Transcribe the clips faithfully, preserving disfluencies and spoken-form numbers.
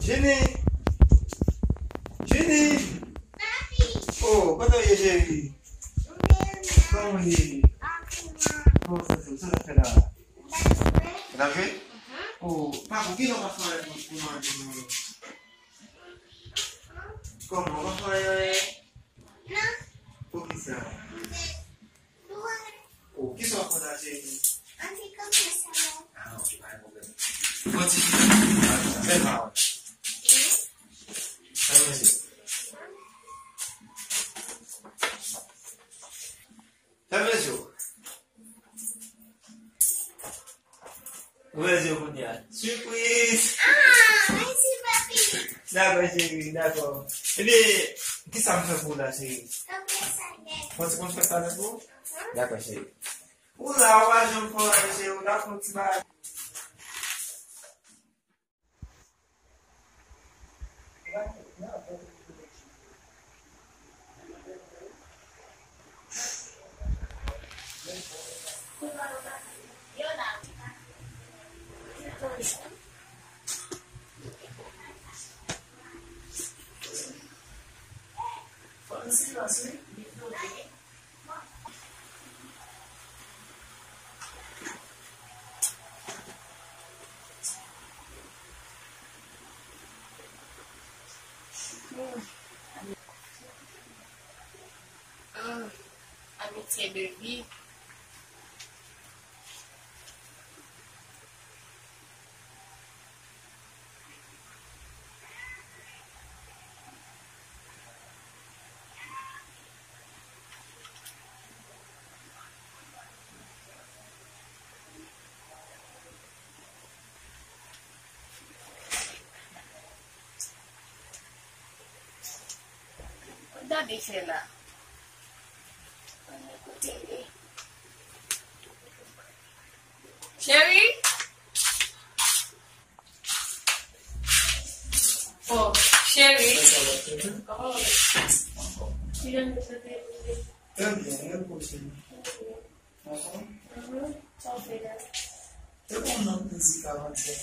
Jenny! Jenny! Papi! Oh, kote w ye, cheri? Kòman w ye? Kòman w santi w? Sa w ap fè la? Ou t ap jwe? Oh, pa pou ki lè w pa fè pou, pou manje nou? Kòman w pa fè anyen? Poukisa? Oh, kisa w ap fè la, cheri? Ah, ok, pa gen pwoblèm. Kontinye. Bèl pawòl. Fèmen zye w. Fèmen zye w. Ouvè zye w kounye a. Sipriz! Ah, mèsi, papi. Dakò, cheri, dakò. Ebyen, kisa m fè pou ou la, cheri? Fè ti konfyans avèk ou? Dakò, cheri. Ou la, ou pa janm fè anyen, cheri, ou la fè yon ti bagay. Hum, amitye de vi. Gade fè la. Kote l ye? Cheri? Oh, cheri. Kòman w ye? Ki jan de sante ou ye? Trè byen, repose nou. Anfòm? Mhm. Sa w fè la? Te gen yon nòt mizik avantyè.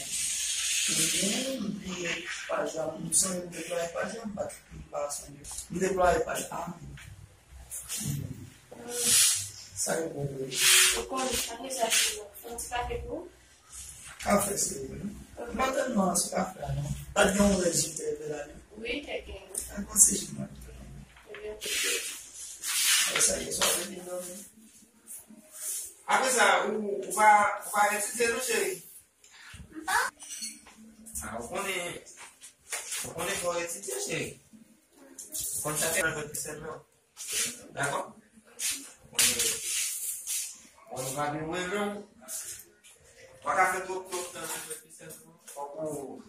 Mwen, m te pa janm, m sonje m te plwaye paj la, m pa t, m pa sonje. M te plwaye paj la. Sa yo bon vre. Ou konn, apre sa, se yon ti kafe pou ou? Kafe, se vre. Ok. M pa tèlman sou kafe a, non. Pa t gen yon lè jete leve la, non? Wi, te gen. An konn si jimaj. Ebyen, ok. Apre sa, yè swa, te gen dòmi. Apre sa, ou, ou pa, ou pa etidye non, cheri? Ah, ou konnen, ou konnen fò w etidye, cheri. Ou konn sa fè nan fè ti sèn nan. Dakò? Ou konnen, ou konnen pa gen mwen non. Ou pa ka fè twòp, twòp tan nan fè ti sèn nan. Fòk ou,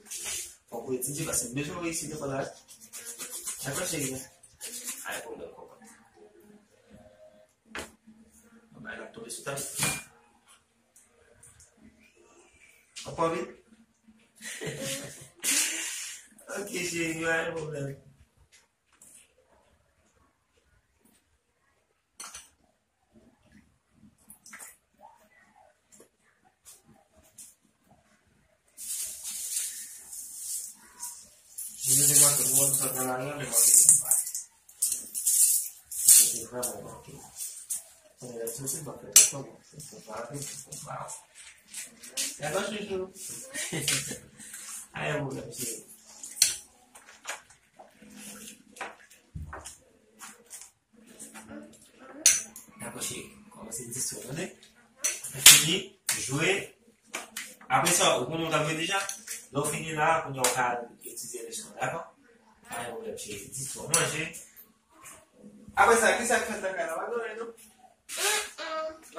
fòk ou etidye, paske m bezwen w reyisi lekòl la. Dakò, cheri? Pa gen pwoblèm, konprann. Bagay la ap tonbe sou tèt. Ankò vit? Ok, cheri, pa gen pwoblèm. Jezi te montre mwen sot nan lari an, men manke konba. Se te vrèman manke. Kounye a soti, m ap fè tout kòman. Se konba, se konba. Dakò, chouchou. Ayen pwoblèm, cheri. Dakò, cheri. Kòmanse distrè, tande? Lè fini, jwe. Apre sa, ou konnen w t ap jwe deja? Lè w fini la, kounye a w ka al etidye leson an, dakò? Pa gen pwoblèm, cheri. Di sou manje. Apre sa, ki sa k fèt nan kay la? Pa gen anyen, non?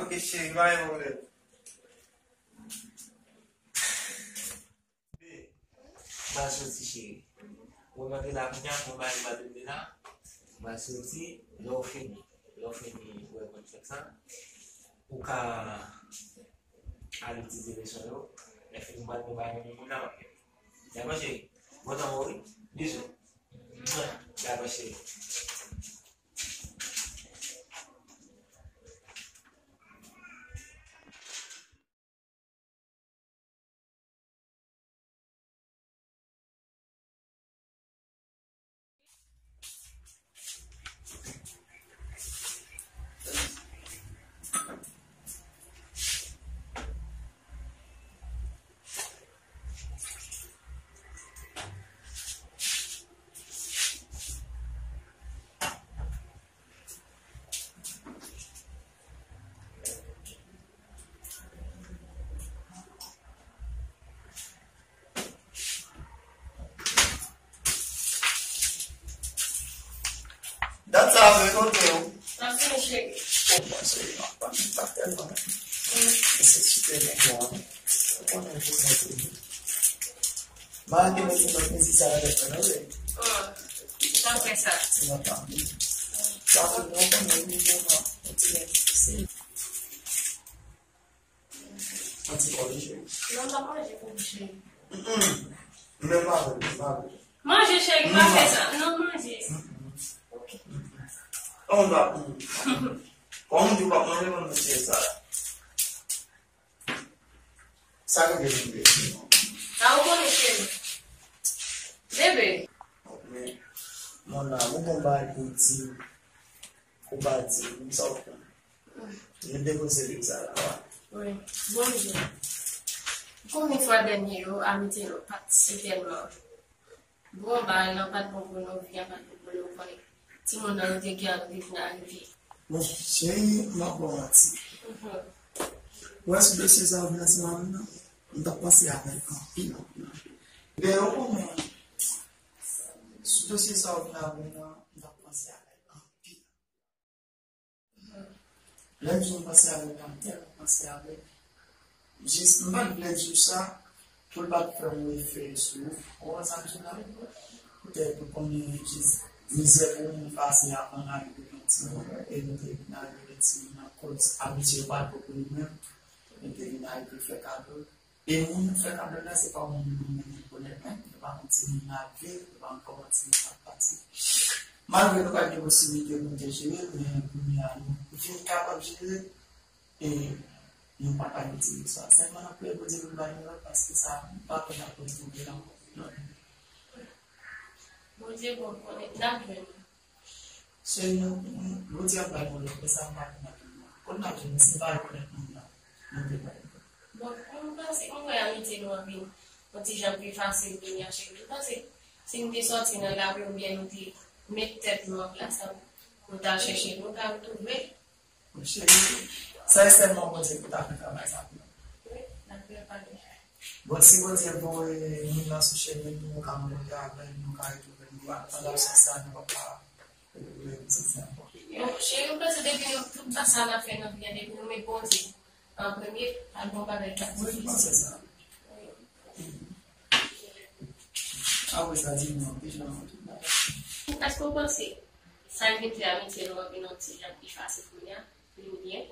Ok, cheri, pa gen pwoblèm. M pral soti, cheri. Mwen rantre la kounye a, mwen ba li ba de la. M pral soti, lè w fini. Lè w fini, ou wè konn fè sa. Ou ka al itilize leson yo. Lè fini, m pral prepare pou moun nan. Dakò, cheri? Bon tan, wi. Bizou. Dakò, cheri. Dat sa ap rekonte w. Mwen fini, cheri. O, mwen sou yon pa, pa tèlman. Se site nèg la. Ou konnen pou nèg li. Malgre mwen te met mizik sa nan tèt mwen, non, wi. Sa fè sa. Se nan tan. Sa fè nou konnen li vrèman. Yon ti nèg difisil. Yon ti kòlè, cheri. Non, m p ap manje pou ou, cheri. Mm-mm. Men pa vre, men pa vre. Manje, cheri, pa fè sa. Non, manje. Mm-mm. Ok. On va. Kòm ou di w p ap manje, mwen manje sa. Sa k gen bebe? Sa ou konnen, cheri. Bebe. Men, mon amour, bon bagay pou di. Ou pa di m sa w fè. Nou depoze liv sa la, wi. Wi. Bon, wi. Konbyen fwa dènye yo, amite nou pa t si tèlman bon, bagay lan pa t bon pou nou, vi an pa t bon pou nou, ou konnen. Timoun nan, nou te gen anvi vin arive. Bon, cheri, m ap ba w manti. Mhm. Ou wè sou dosye sa ou vin nan ti mamin nan, m t ap panse avè l anpil, anpil, anpil. Men ou konnen, sou dosye sa ou vin avè l nan, m t ap panse avè l anpil. Lè m di w m panse avè l, m tèlman panse avè l. Jis, m pa t vle di w sa, pou l pa t fè yon efè sou ou. Ou konprann sa m di w la? Poutèt ou konnen jis mizè pou moun pase avan n al repanti, e nou te vin al repanti nan koz abitye yo pa t bon pou nou menm, nou te vin al fè kado. E moun nou fè kado la, se pa yon moun nou renmen onètman, nou pa konn timoun n ap viv, nou pa konn kòman timoun ap pati. Malgre nou pa t gen posiblite pou nou te jere, men kounye a nou vin kapab jere, e nou pa t abitye sa. Sèlman n ap priyè Bondye pou l ba nou lòt, paske sa pa konn ap retounen ankò. Bondye bon, konnen n ap jwenn. Sèlman, Bondye ap ba nou lòt, men sa m pa konn ap jwenn. Kot n ap jwenn, si n pa rekonèt moun nan, nou te bay. Bon, mwen panse, mwen wè amitye nou an vin yon ti jan pi fasil kounye a, cheri. Mwen panse, si n te sòti nan lari oubyen nou te met tèt nou an plas la, nou t al chèche, nou ta retwouve. Cheri, sa e sèlman Bondye ki ta fè travay sa pou nou. Wi, n ap fè pa de chay. Bon, si Bondye voye moun nan sou chemen nou, nou ka rankontre avè l, nou ka retwouve l, nou pa, pandan absans sa, nou pa ka retwouve l, se sa. Bon, cheri, m panse depi nou, tout sa n ap fè nan vi a, depi nou met Bondye an premye, pa gen yon bagay k ap difisil. Wi, m panse sa. Apre sa, di m non, ki jan nou tout bagay. Èske w panse sa k vin fè amitye nou an vin yon ti jan pi fasil kounye a, vin byen?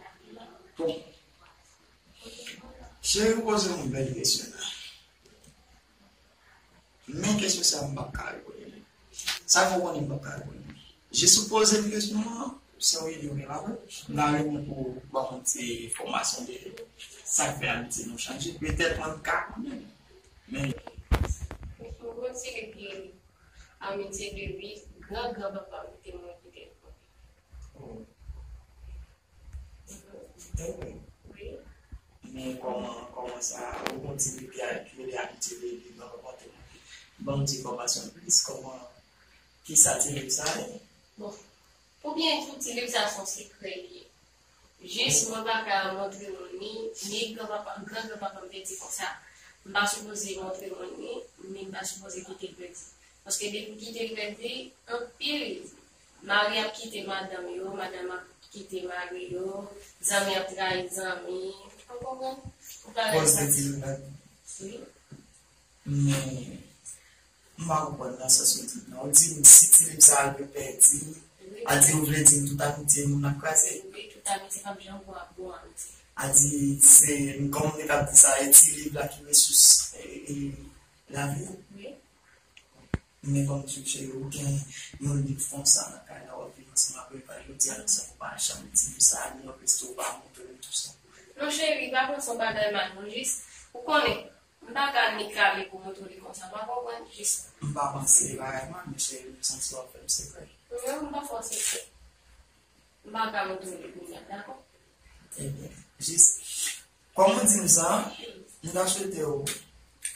Bon. Cheri, ou poze yon bèl kesyon la. Men kesyon sa a, m p ap ka reponn li. Sa fè w konnen m p ap ka reponn li. Jis ou poze m kesyon an, se yon ide w gen la vre. M ta renmen pou w ban m yon ti enfòmasyon de sa k fè amitye nou chanje. Petèt mwen m ka konnen. Men. Mwen konsidere ke amitye de wi, gran gran papa m te mwen kite l. Oh. Wi. Men kòman, kòman sa, ou konn ti bebe a ki rele amitye de wi, gran papa m te mwen. Ban m ti enfòmasyon plis, kòman, kisa ti liv sa ye? Bon. Pou byen di w, ti liv sa se yon sekrè li ye. Jis mwen pa ka montre moun li, ni gran papa, gran gran papa m te di konsa, m pa sipoze montre moun li, ni m pa sipoze kite l pèdi. Paske depi w kite Grèvy, anpil mari ap kite madanm yo, madanm ap kite mari yo, zanmi ap trayi zanmi. Ou konprann? Ou pa renmen sa. Wi. Men, m pa konprann nan sans ou di m nan. Ou di m si ti liv sa a yo pèdi, a di ou vle di m tout amitye moun ap kraze? Wi, tout amitye p ap janm bon, bon amitye. A di se, kòm m te ka di sa, e ti liv la ki resous, e, e, lavi. Wi. Men kòm di w, cheri, ou gen yon liv konsa nan kay la, w ap viv ansanm avè l, jodi a, nan sa ou pa janm di m sa, ni nan resto, ou pa montre m tou sa. Non, cheri, pa panse yon bagay mal, non, jis, ou konnen, m pa ka ni kale pou montre li konsa, pa konprann, jis. M pa panse bagay mal, men cheri, m santi w ap fè m sekrè. Non, m pa fè w sekrè. M pa ka montre li kounye a, dakò? Ebyen, jis, kòm ou di m sa, m ta swete w,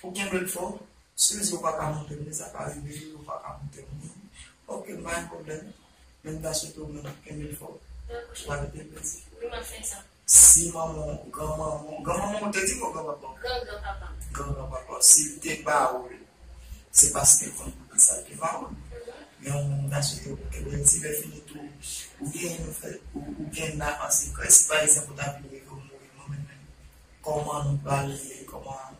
ou kenbe l fò. Si w di w pa ka montre m li, sa ka rive, ou pa ka montre m li. Oke, m pa gen pwoblèm. Men m ta swete w menm kenbe l fò. Dakò, cheri. Ou pa kite l pèdi. Wi, m ap fè sa. Si manman w, granmanman w, granmanman w, ou te di m ou granpapa w? Gran granpapa m. Gran granpapa w, si l te ba ou l, se paske l konn poukisa l te ba ou l. Mhm. Men ou menm, m ta swete w kenbe l, si lè fini tou, ou gen yon fè, ou, ou gen nan an sekrè, si pa egzanp ou ta vin rive ou mouri, mwen menm, kòman nou pral rele, kòman,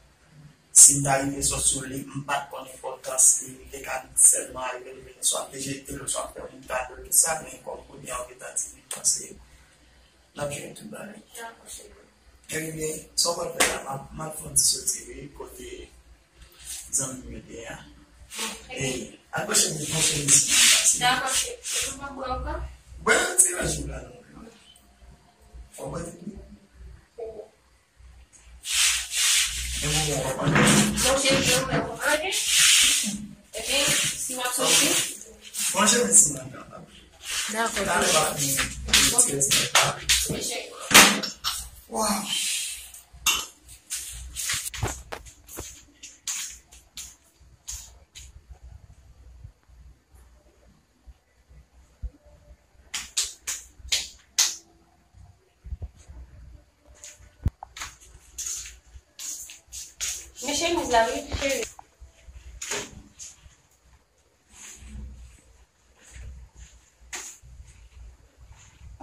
si m ta rive sot sou li, m pa t konn enpòtans li, m te ka sèlman rive l vini, swa m te jete l, swa m fè moun kado, tout sa, men kòm kounye a ou gentan di m, m panse n ap jere tout bagay. Dakò, cheri. Ebyen, sa w pral fè la, m ap, m ap fè yon ti soti, wi, kote zanmi m yo te ye a. Bon, e, al pran chemiz, pran chemiz. Dakò, cheri. Ou pa bwè ankò? Bwè ti raj ou la, non. Fò bwè ti. E bon, bon, papa. Bon, cheri, bon, bon, bon. Ebyen, si m ap soti. Bon, cheri, si m ap kapab. Dakò, cheri. Talè w ap vin. Bon. Ti respè pa. Wi, cheri. Waw. Men chemiz la, wi, cheri.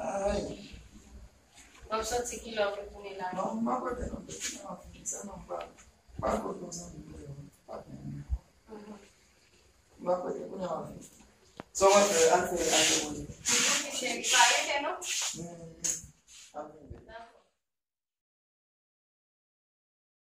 Ay. W ap soti kilè w vle tounen la? Non, m pa kote non, depi m ap vin sèlman m pa, m pa kote yon zanmi m, pa kote yon zanmi. Mhm. M pa kote kounye a w ap vin. Sa w ap fè, al fè, al fè manje. Mhm, cheri, pa rete non. Hmm.